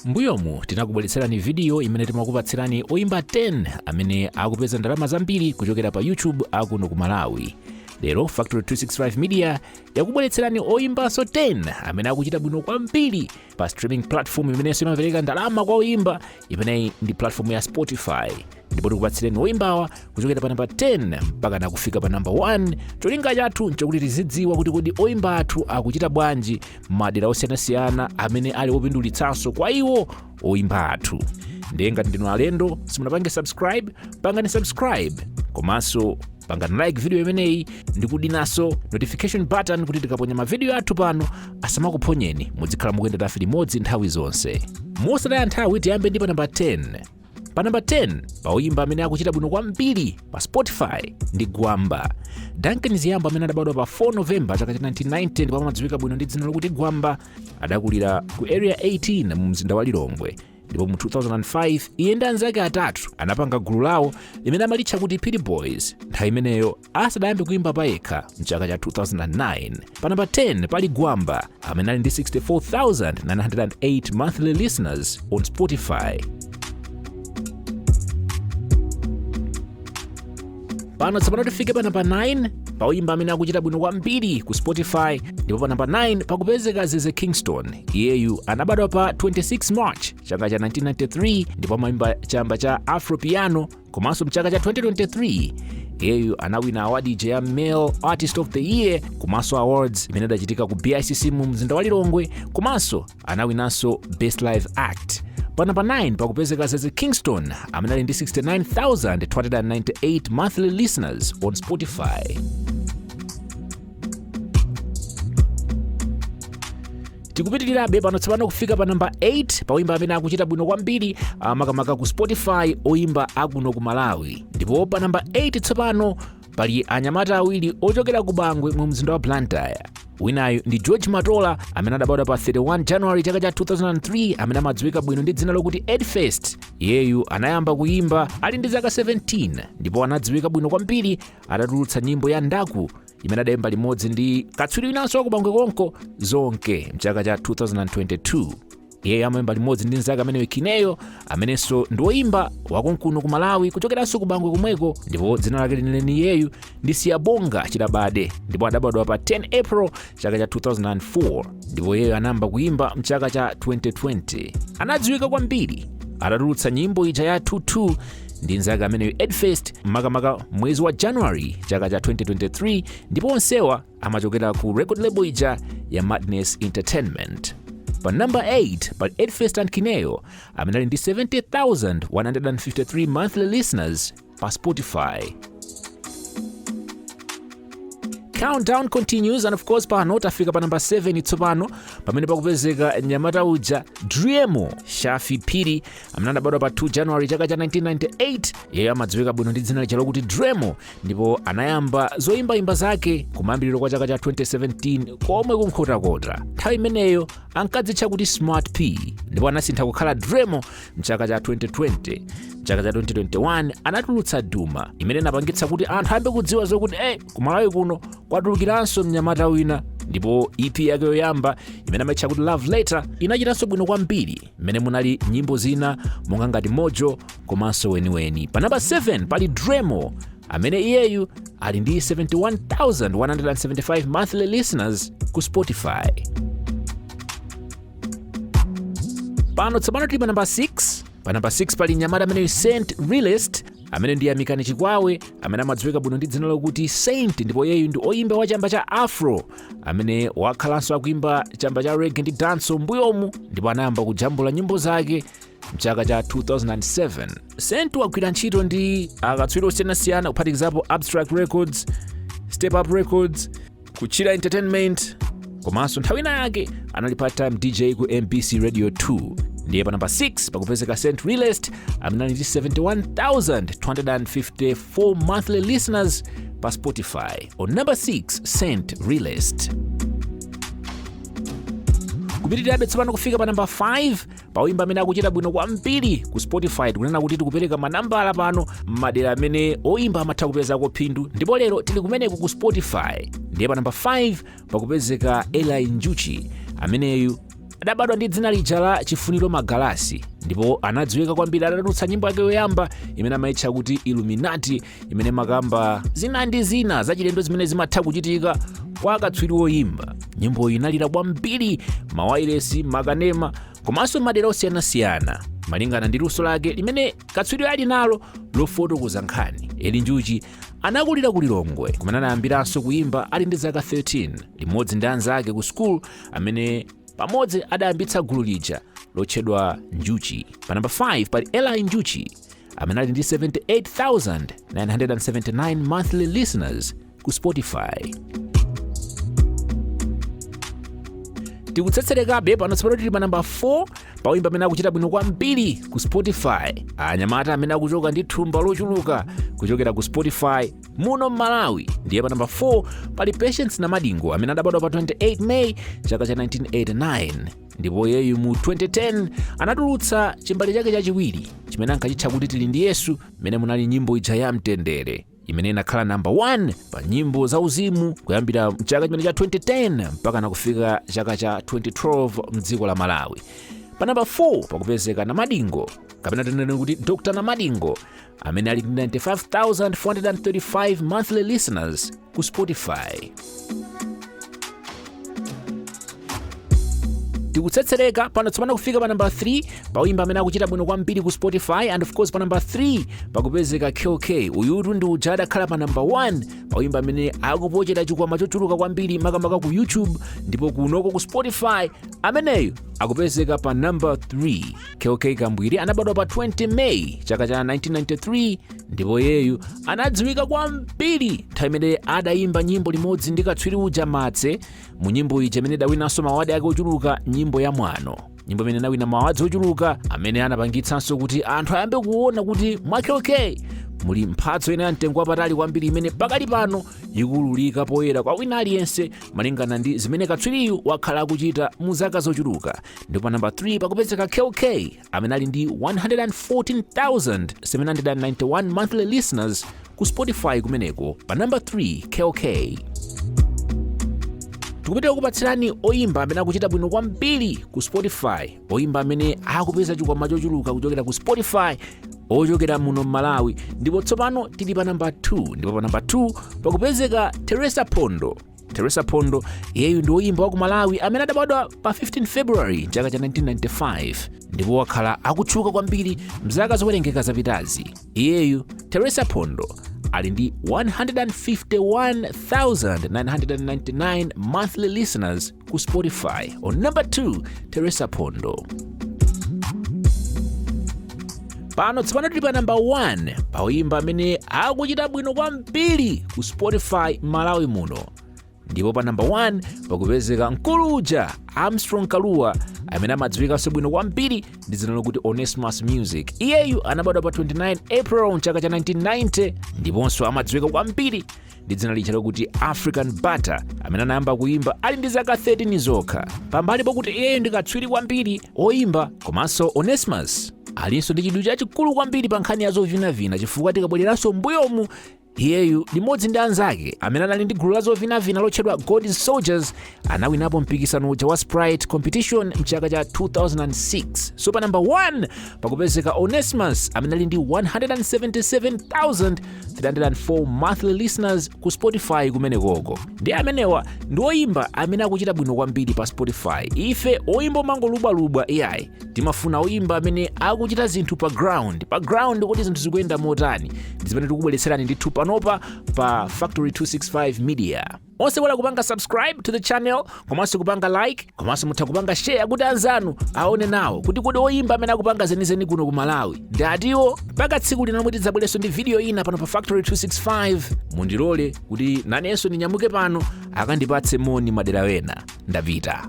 Mbuyomu tinakubweretserani vidiyo imene timakupatsirani oyimba 10 amene akupeza ndalama zambiri kuchokera pa YouTube akuno ku Malawi. Lero Factory 265 Media yakubweretserani oyimbanso 10 amene akuchita bwino kwambiri pa streaming platform imenenso imapereka ndalama kwa oyimba. Imeneyi ndi platform ya Spotify, ndipo tikupatsireni oyimbawa kuchokera pa namba 10 mpaka nakufika pa namba 1. Cholinga chathu nchokuti tizidziwa kuti kodi oyimba athu akuchita bwanji madera osiyanasiyana amene ali opindulitsanso kwa iwo oyimba athu. Ndiye ngati ndinu alendo, simunapange subscribe, pangani subscribe komanso pangani like video imeneyi ndi kudinanso notification button kuti tikaponya mavidiyo athu pano asamakuphonyeni, muzikhala mukuyenda nafe limodzi nthawi zonse. Mosataya nthawi, tiyambe ndi pa namba 10. Pa namba 10 pa oyimba amene akuchita bwino kwambiri pa Spotify ndi Gwamba Duncan Ziyambo, amene adabadwa pa 4 Novemba chaka cha 1990 ndipo amadziwika bwino ndi dzina lokuti Gwamba. Adakulira ku Area 18 mu mzinda wa Lilongwe, ndipo mu 2005 iye ndi anzake atatu anapanga gulu lawo limene amalitcha kuti Pity Boys, nthawi imeneyo asadayambe kuimba payekha mchaka cha 2009. Pa namba 10 pali Gwamba amene ali ndi 64,908 monthly listeners on Spotify. Pano tsopano tifike pa namba 9 pa oyimba amene akuchita bwino kwambiri ku Spotify, ndipo pa namba 9 pakupezeka Zeze Kingston. Iyeyu anabadwa pa 26 March chaka cha 1993 ndipo amayimba chamba cha Afropiano. Komanso mchaka cha 2023 iyeyu anawina award ija ya Male Artist of the Year komanso awards imene idachitika ku BICC mu mzinda wa Lilongwe, komanso anawinanso Best Live Act. Pa namba 9 pakupezeka Zeze Kingston amene ali ndi 69,298 monthly listeners on Spotify. Tikupitirirabe pano tsopano kufika pa namba 8 pa oyimba amene akuchita bwino kwambiri, makamaka ku Spotify, oyimba akuno ku Malawi. Ndipo pa namba 8 tsopano pali anyamata awiri ochokera ku Bangwe mu mzinda wa Blantyre. Winayu ndi George Matola amene adabadwa pa 31 January chaka cha 2003, amene amadziwika bwino ndi dzina lokuti Edfest. Iyeyu anayamba kuyimba ali ndi zaka 17 ndipo anadziwika bwino kwambiri atatulutsa nyimbo ya Ndaku imene adayimba limodzi ndi katswiri winanso wa ku Bangwe konko, Zonke, mchaka cha 2022. Iyeyo amayimba limodzi ndi mnzake ameneyo Kineyo, amenenso ndi woyimba wakonkuno ku Malawi kuchokeranso ku Bangwe komweko, ndipo dzina lake lenileni iyeyu ndi Siyabonga Chidabade, ndipo adabadwa pa 10 April chaka cha 2004, ndipo iyeyo anayamba kuyimba mchaka cha 2020. Anadziwika kwambiri atatulutsa nyimbo ija ya 22 ndi mnzake ameneyo Edfest, makamaka mwezi wa January chaka cha 2023, ndipo onsewa amachokera ku record label ija ya Madness Entertainment. Pa number 8 pali Edfest and Kineyo amene ali ndi 70,153 monthly listeners pa Spotify. Countdown continues, and of course pano tafika pa number 7 tsopano, pamene pakupezeka mnyamata uja Driemo Shafi Phiri amene anabadwa pa 2 January chaka cha 1998. Iyeyo amadziwika bwino ndi dzina lija lokuti Driemo, ndipo anayamba zoyimbayimba zake kumayambiriro kwa chaka cha 2017 komwe kuNkhotakota. Nthawi imeneyo ankadzitcha kuti Smart P, ndipo anasintha kukhala Driemo mchaka cha 2020. Mchaka cha 2021 anatulutsa Duma imene inapangitsa kuti anthu ayambe kudziwa zokuti kuMalawi kuno kwatulukiranso mnyamata wina, ndipo EP yake yoyamba imene amatcha kuti Love Letter inachitanso bwino kwambiri, mmene munali nyimbo zina monga ngati Mojo komanso Weniweni. Pa namba 7 pali Driemo amene iyeyu ali ndi 71,175 monthly listeners ku Spotify. Pano tsopano tili pa namba 6. Pa namba 6 pali mnyamata ameneyu Saint Realist, amene ndi Yamikani Chikwawe, amene amadziwika bwino ndi dzina lokuti Saint, ndipo iyeyu ndi oyimba wa chamba cha Afro amene wakhalanso akuimba chamba cha reggae ndi dancehall mbuyomu, ndipo anayamba kujambula nyimbo zake mchaka cha 2007. Saint wagwira ntchito ndi akatswiri osiyanasiyana kuphatikizapo Abstract Records, Step Up Records, Kuchira Entertainment, komanso nthawi ina yake anali part-time DJ ku MBC Radio 2. Ndiye pa namba 6 pakupezeka Saint Realist amene ali ndi 71,254 monthly listeners pa Spotify. On number 6, Saint Realist. Kupitirirabe tsopano kufika pa namba 5 pa oyimba amene akuchita bwino kwambiri ku Spotify. Tikunena kuti tikupereka manambala pano m'madera amene oyimba amatha kupezako phindu, ndipo lero tili kumeneko ku Spotify. Ndiye pa namba 5 pakupezeka Eli Njuchi, ameneyu Adabadwa ndi dzina lija la Chifuniro Magalasi ndipo anadziwika kwambiri atatulutsa nyimbo yake yoyamba imene amayitcha kuti Illuminati, imene makamba zina ndi zina zachilendo zimene zimatha kuchitika kwa akatswiri woyimba. Nyimboyi inalira kwambiri mawayilesi, makanema komanso madera osiyanasiyana, malingana ndi luso lake limene katswiri ali nalo lofotokoza nkhani. Eli Njuchi anakulira ku Lilongwe, kumene anayambiranso kuyimba ali ndi zaka 13 limodzi ndi anzake ku school amene pamodzi adayambitsa gulu lija lotchedwa Njuchi. Pa namba 5 pali Eli Njuchi amene ali ndi 78,979 monthly listeners ku Spotify. Tikutsetserekabe pano, tsopano tili pa namba 4 pa oyimba amene akuchita bwino kwambiri ku Spotify, anyamata amene akuchoka ndi thumba lochuluka kuchokera ku Spotify muno m'Malawi. Ndiye pa namba 4 pali Patience Namadingo amene adabadwa pa 28 May chaka cha 1989, ndipo yeyu mu 2010 anatulutsa chimbale chake chachiwiri chimene ankachitcha kuti Tili ndi Yesu, mmene munali nyimbo ija ya Mtendere imene inakhala namba 1 pa nyimbo zauzimu kuyambira mchaka chimene cha 2010 mpaka nakufika chaka cha 2012 mdziko la Malawi. Pa namba 4 pakupezeka Namadingo, kapena tinene kuti Dr Namadingo, amene ali ndi 95,435 monthly listeners ku Spotify. Tikutsetsereka pano tsopano kufika pa namba 3 pa oyimba amene akuchita bwino kwambiri ku Spotify, and of course pa namba 3 pakupezeka KK. Uyutu ndi uja adakhala pa namba 1 pa oyimba amene akupochera chikwama chochuluka kwambiri makamaka ku YouTube, ndipo kunoko ku Spotify ameneyu akupezeka pa namba 3. KK Kambwiri anabadwa pa 20 May chaka cha 1993, ndipo yeyu anadziwika kwambiri nthawi imene adayimba nyimbo limodzi ndi katswiri uja Matse mu nyimbo ija imene idawinanso ma award ake ochuluka, nyimbo ya Mwano, nyimbo imene inawina ma awards ochuluka amene anapangitsanso kuti anthu ayambe kuona kuti mwa KK muli mphatso ina ya mtengo wapatali kwambiri imene pakali pano ikuululika poyera kwa wina aliyense malingana ndi zimene katswiriyu wakhala akuchita mu zaka zochuluka. Ndipo pa namba 3 pakupezeka KK amene ali ndi 114,791 monthly listeners ku Spotify kumeneko. Pa namba 3, KK. Tikupitira kupatsirani oyimba amene akuchita bwino kwambiri ku Spotify, oyimba amene akupeza chikwama chochuluka kuchokera ku Spotify ochokera muno m'Malawi, ndipo tsopano tili pa namba 2. Ndipo pa namba 2 pakupezeka Teresa Phondo. Teresa Phondo iyeyu ndi woyimba wa ku Malawi amene adabadwa pa 15 February chaka cha 1995, ndipo wakhala akutchuka kwambiri mzaka zowerengeka zapitazi. Iyeyu Teresa Phondo ali ndi 151,999 monthly listeners ku Spotify. On number 2, Teresa Phondo. Pano tsopano tili pa namba 1 pa oyimba amene akuchita bwino kwambiri ku Spotify Malawi muno, ndipo pa namba 1 pakupezeka mkulu uja Armstrong Kalua amene amadziwikanso bwino kwambiri ndi dzina lokuti Onesimus Music. Iyeyu anabadwa pa 29 April mchaka cha 1990, ndiponso amadziwika kwambiri ndi dzina lija lokuti African Butter, amene anayamba kuyimba ali ndi zaka 13 zokha. Pambali pokuti iyeyu ndi katswiri kwambiri oyimba, komanso Onesimus alinso ndi chidwi chachikulu kwambiri pa nkhani ya zovinavina, chifukwa tikabwereranso mbuyomu, iyeyu limodzi ndi anzake amene anali ndi gulu la zovinavina lotchedwa God's Soldiers anawinapo mpikisano uja wa Sprite Competition mchaka cha 2006. So pa namba 1 pakupezeka Onesimus amene ali ndi 177,304 monthly listeners ku Spotify kumenekoko. Ndi amenewa ndi oyimba amene akuchita bwino kwambiri pa Spotify. Ife oyimba omangolubwalubwa iyayi, timafuna oyimba amene akuchita zinthu pa ground, pa ground kuti zinthu zikuyenda motani, ndi zimene tikubweretserani ndithu panopa pa Factory 265 Media. Osaiwala kupanga subscribe to the channel komanso kupanga like, komanso mutha kupanga share kuti anzanu aone nawo kuti kodi oyimba amene akupanga zenizeni kuno ku Malawi ndi atiwo. Mpaka tsiku lina lomwe tidzabwerenso ndi video ina pano pa Factory 265, mundilole kuti nanenso ndinyamuke pano akandipatse moni madera wena. Ndapita.